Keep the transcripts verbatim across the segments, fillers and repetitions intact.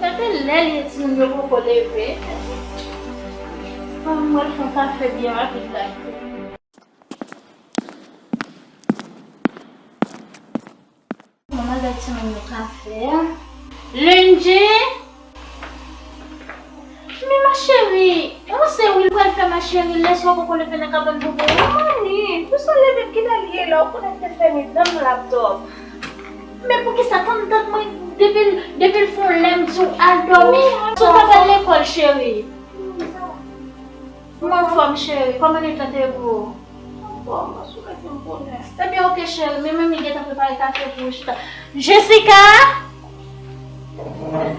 Gade lè l ye, timoun yo poko leve. Ban mwen fè yon kafe byen rapid la. Manman bay timoun yo kafe a. Lindji! Men ma chérie, ou se wi l pral fè ma chérie, lè sa w poko leve nan kabann pou ou. Manmi, pou sa w leve m kilè l ye la, ou konnen m te fèmen dan m laptop. Men poukisa tann dat mwen depi l, depi l fè yon lè m di w al dòmi, si w ta pral lekòl cheri. M anfòm cheri, kòman letan te ye pou ou? Anfòm, mas ou mete m bonè. Ebyen oke cheri, men manmi gentan prepare kafe pou ou chita. Jessica!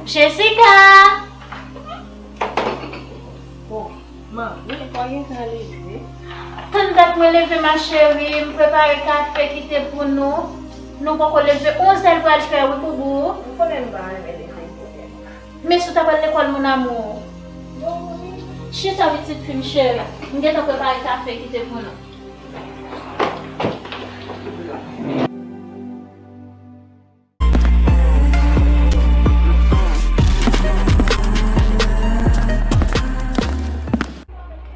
Jessica! Bon, manmi, ou gentan leve? Tann dat mwen leve ma chérie, m prepare kafe kite pou nou. Nou poko leve, onzè l pral fè wi boubou. Ou konnen m pa renmen leve bonè. Men si w ta pral lekòl mon amour. Chita pitit fi m cheri, m gentan prepare kafe kite pou nou.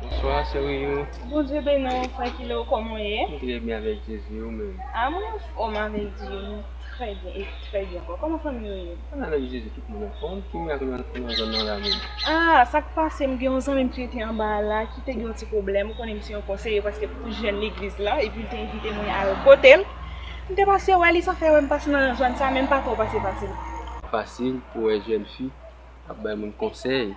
Bonswa seri yo. Bondye beni w frè Kilo, kòman w ye? M trè byen avèk Jezi, ou menm? A mwen anfòm avèk Dye, m trè byen e trè byen ankò. Kòman fanmi yo ye? Ann avèk Jezi tout moun anfòm. Ki mirak nou nan zòn nan la menm? Ah, sa k pase, m gen yon zanmi m ki rete anba a la ki te gen yon ti pwoblèm. Ou konnen m se yon konseye paske pou jèn legliz la, epi l te envite mwen al kote l. M te pase wè li, sa fè wè m pase nan zòn sa, men m pa twò pase fasil. Fasil pou wè jèn fi ap bay moun konsèy,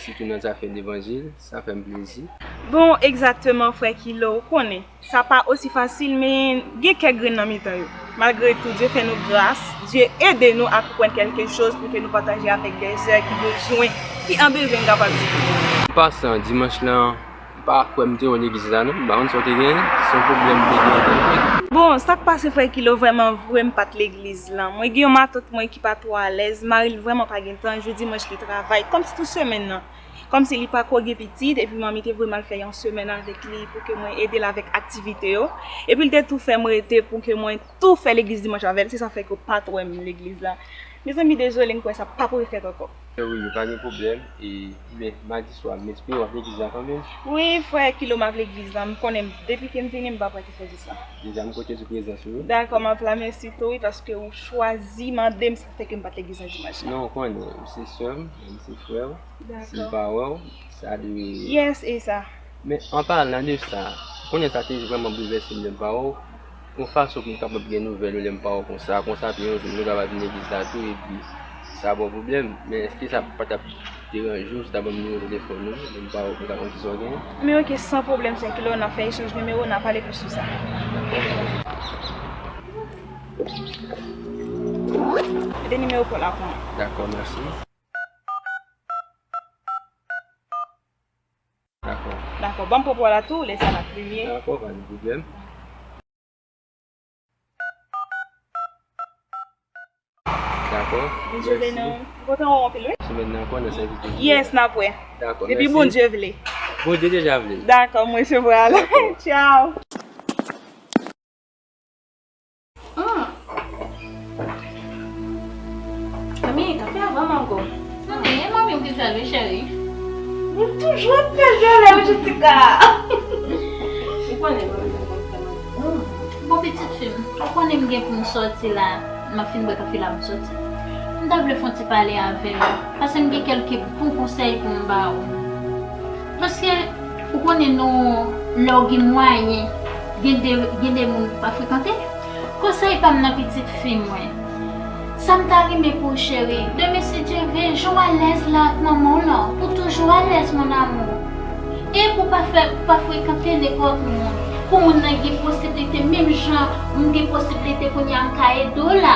sitou nan zafè levanjil, sa fè m plezi. Bon, egzakteman, frè Kilo, ou konnen, sa pa osi fasil, men gen kèk grenn nan mitan yo. Malgre tou, Dye fè nou gras, Dye ede nou aprann kèlke choz pou ke nou pataje avèk dè sè ki bezwen, ki an bezwen, m kapab di. An pasan, dimanch lan, m pa kwè m te wè w legliz la non, m pa konn sa w te genyen, se yon pwoblèm m te genyen. Bon, sa k pase frè Kilo, vrèman vre m pa t legliz lan. Mwen gen yon matant mwen ki pa twò alèz, mari l vrèman pa gen tan, jou dimanch li travay, kòmsi tout semèn nan. Kòmsi li pa ko gen pitit, epi manmi te voye m al fè yon semèn avèk li pou ke mwen ede l avèk aktivite yo. Epi l te tou fè m rete pou ke mwen tou fè legliz dimanch avè l, se sa fè ke w pa t wè m legliz la. Mezanmi, dezole, m kwè sa p ap refèt ankò. Wi, wi, pa gen pwoblèm. E, men, madi swa, m espere w ap legliz la kanmenm. Wi, frè Kilo, m ap legliz la. M konnen, depi ke m vini, m p ap rete fè jis la. Deja, m konte sou prezans ou. Dakò, m ap la, mèsi tou, wi, paske ou chwazi mande m sa k fè ke m pa t legliz la dimanch la. Non, ou konnen, ou se sè m, m se frè w. Si m pa wè w, sa dwe. Yes, e sa. Men, an palan de sa, konnen sa te vrèman boulvèse m lè m pa wè w. Yon fason pou m kapab gen nouvèl ou lè m pa wè w konsa, konsa pou yon jou nou kapab vin legliz la tou, epi sa ba w pwoblèm. Men èske sa pa t ap deranje w si w ta ban m nimewo telefòn ou, lè m pa wè w pou m ka konn kisa w genyen? Men oke, san pwoblèm, frè Kilo, n a fè echanj nimewo, n a pale plis sou sa. Mete nimewo pa w la pou mwen. Dakò, mèsi. Dakò. Dakò, ban m pran pa w la tou, lè sa n ap pliye. Dakò, pa gen pwoblèm. Dakò. Bondye beni w. M kontan wè w anpil, wi. Semèn nan ankò nan sèvis Bondye. Yes, n ap wè. Dakò, mèsi. Depi Bondye vle. Bondye deja vle. Dakò, m resevwa l. Dakò. Tchaw. Hmm. Manmi, kafe a vrèman gou. Manmi, e manmi w ki fè l wi, cheri. Ou toujou ap fè jwèt la, Jessica. Ou konnen manmi pa konn fè manti. Bon, pitit fi m, ou konnen m gen pou m sòti la, m ap fin bwè kafe la pou m sòti. M ta vle fè yon ti pale avè w, paske m gen kèlke bon konsèy pou m ba ou. Paske, ou konnen nou, lè w gen mwayen, gen de, gen de moun ou pa frekante. Konsèy pa m nan pitit fi mwen. Sa m ta renmen pou w cheri, demen si Dye vle, jan w alèz la ak manman w lan, pou toujou alèz mon amour. E pou pa fè, pou pa frekante nenpòt moun. Pou moun nan gen posiblite, menm jan m gen posiblite kounye a m ka ede w la.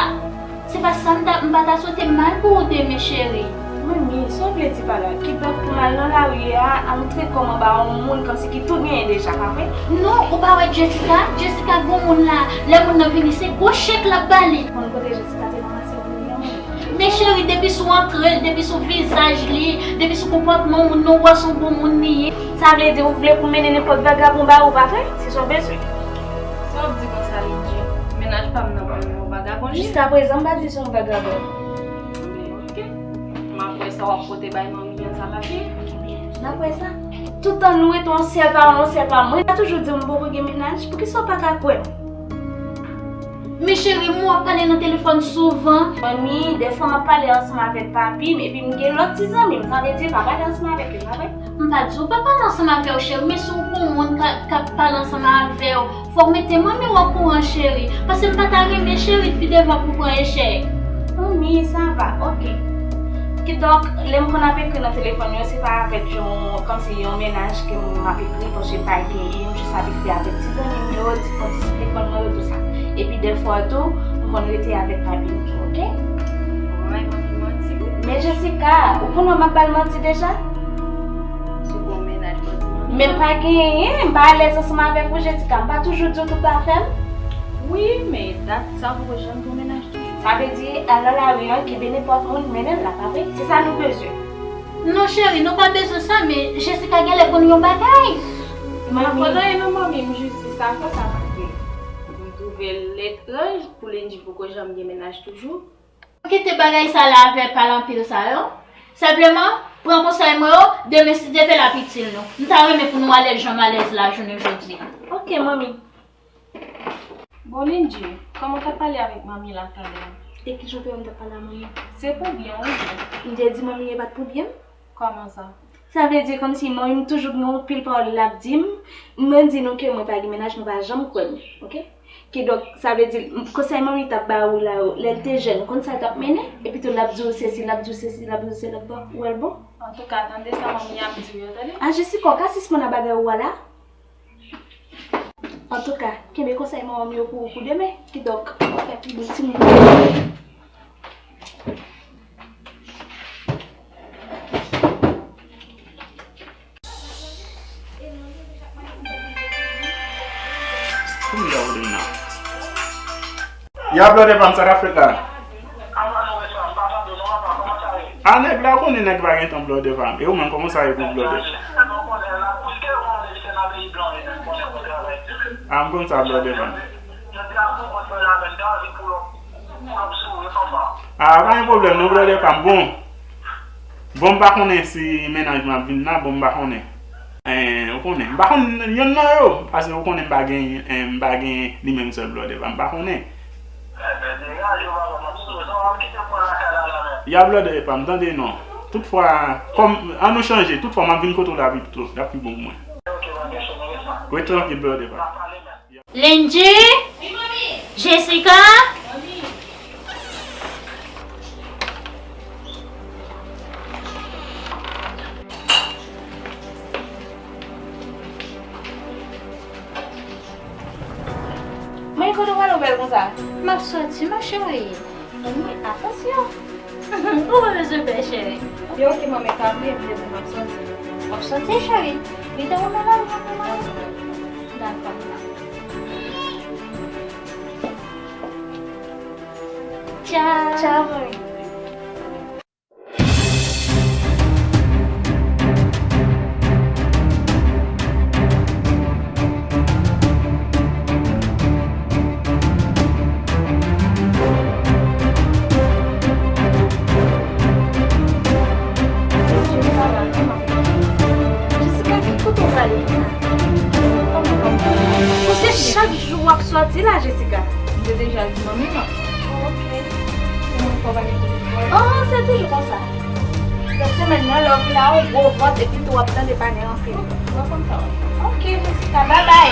Se pa sa m ta, m pa ta swete mal pou ou demen cheri. Manmi, sa w vle di pa la? Kidonk pou m al nan lari a, antre kò m anba yon moun kòmsi ki tou genyen deja, pa vre? Non, ou pa wè Jessica? Jessica, gwo moun la, lè moun nan vini, se gwo chèk l ap ba li. Konn kote Jessica te ranmase yon milyon? Men cheri, depi sou antre l, depi sou vizaj li, depi sou konpòtman moun nan, ou wè se yon bon moun li ye. Sa vle di ou vle pou m mennen nenpòt vagabon ba ou, pa vre? Se sa w bezwen. Sa w ap di konsa, Lindji? Mennaj pa m nan pa yon vagabon li ye. Jiskaprezan, m pa di se yon vagabon. Oke. M ap Sa w ap pote bay manmi an, sa pa byen. Dapre sa, tout tan nou rete yon sèl pawòl, yon sèl pawòl. Mwen, m toujou di w m poko gen mennaj. Poukisa w pa ka kwè m? Men cheri, m wè w ap pale nan telefòn souvan. Manmi, dèfwa m ap pale ansanm avèk papi m, epi m gen lòt ti zanmi m. Sa vle di, pa pale ansanm avèk yo, pa vre? M pa di w pa pale ansanm avè yo, cheri, men si w gon moun k ap pale ansanm avè w, fò w mete manmi w okouran, cheri. Paske m pa ta renmen, cheri, pi devan pou pran echèk. Manmi, sa va, oke. Kidonk, lè m konn ap ekri nan telefòn yo, se pa avèk yon, kòmsi yon mennaj ke m ap ekri, paske pa genyen, m jis ap ekri avèk ti zanmi m yo, ti kondis lekòl mwen yo, tou sa. Epi dèfwa tou, m konn rete avèk papi m tou, oke? Ay, manmi manti wi. Men Jessica, ou konnen m ap ba l manti deja? Sou bon mennaj manti manmi. Men pa genyen, m pa alèz ansanm avèk ou, Jessica. M pa toujou di w tout zafè m? Wi, men dat sa poko janm gen yon mennaj toujou. Sa vle di, al nan lari an, kenbe nenpòt moun, mennen l la, pa vre? Se sa nou bezwen. Non, cheri, nou pa bezwen sa, men Jessica genlè konn yon bagay. M pa konn anyen non, manmi, m jis di sa konsa paske m twouve l etranj pou Lindji poko janm gen mennaj toujou. Kite bagay sa la avè pale anpil sa yo. Senpleman, pran konsèy mwen yo, demen si Dye vle l ap itil nou. M ta renmen pou nou alèz jan m alèz la jounen jodi. Oke, manmi. Bon, Lindji, kòman w t ap pale avèk manmi la talè a? E kijan w te wè m t ap pale a manmi? Se pou byen, wi. M te di manmi e pa t pou byen m? Kòman sa? Sa vle di kòmsi manmi m toujou gen yon pil pawòl l ap di m. Mwen di nou ke mwen pa gen mennaj, nou pa janm kwè m, oke? Kidonk, sa vle di, m, konsèy manmi t ap ba ou la yo, lè l te jèn, ou konn sa l t ap mennen? Epi tou, l ap di w sesi, l ap di w sesi, l ap di w sela, bon, ou wè l bon? Antouka, tande sa manmi ap di w yo, tande. A, Jessica, w ka sispann ak bagay ou a la? Antouka, kenbe konsèy manman m yo pou ou pou demen. Kidonk, w ap fè pi bon timoun. Kounye a w di m nan. Ya blòdè pa m, sa k ap fèt la? A, nèg la, ou konnen nèg pa gen tan, blòdè pa m. E ou menm, kòman sa ye pou blòdè? A, m konn sa, blòdè pa m. A, pa gen pwoblèm non, blòdè pa m. Bon. Bon, m pa konnen si mennaj mwen ap vin la, bon, m pa konnen. Eh, ou konnen. M pa konn yonn nan yo, paske ou konnen m pa gen, eh, m pa gen li menm sèl blòdè pa m, m pa konnen. Ya blòdè pa m, tande non. Toutfwa, kòm, an nou chanje, toutfwa m ap vin kote w la pito, l ap pi bon pou mwen. Ret trankil blòdè pa m. Lindji? Wi, manmi. Jessica? Manmi. Men kote w ale w bèl konsa? M ap soti, ma chérie. Manmi, atansyon. Ou pa bezwen pè, cheri. Yo, oke, manmi, ka vle, m te di m ap soti. W ap soti, cheri? Li te renmen lari anpil, manmi. Dakò, manmi. Tchao. Tchao, manmi. Jessica, ki kote w prale konsa? Paske chak jou w ap sòti la, Jessica. M te deja di manmi m. Oh, ok. Se mwen ki fè w pa gen kote pou w ale. Oh, se toujou konsa. Lòt semèn nan, lè w vin la, yon gwo vant, epi tou w ap tande pale anpil. W ap konn sa w ap fè. Ok, Jessica, babay.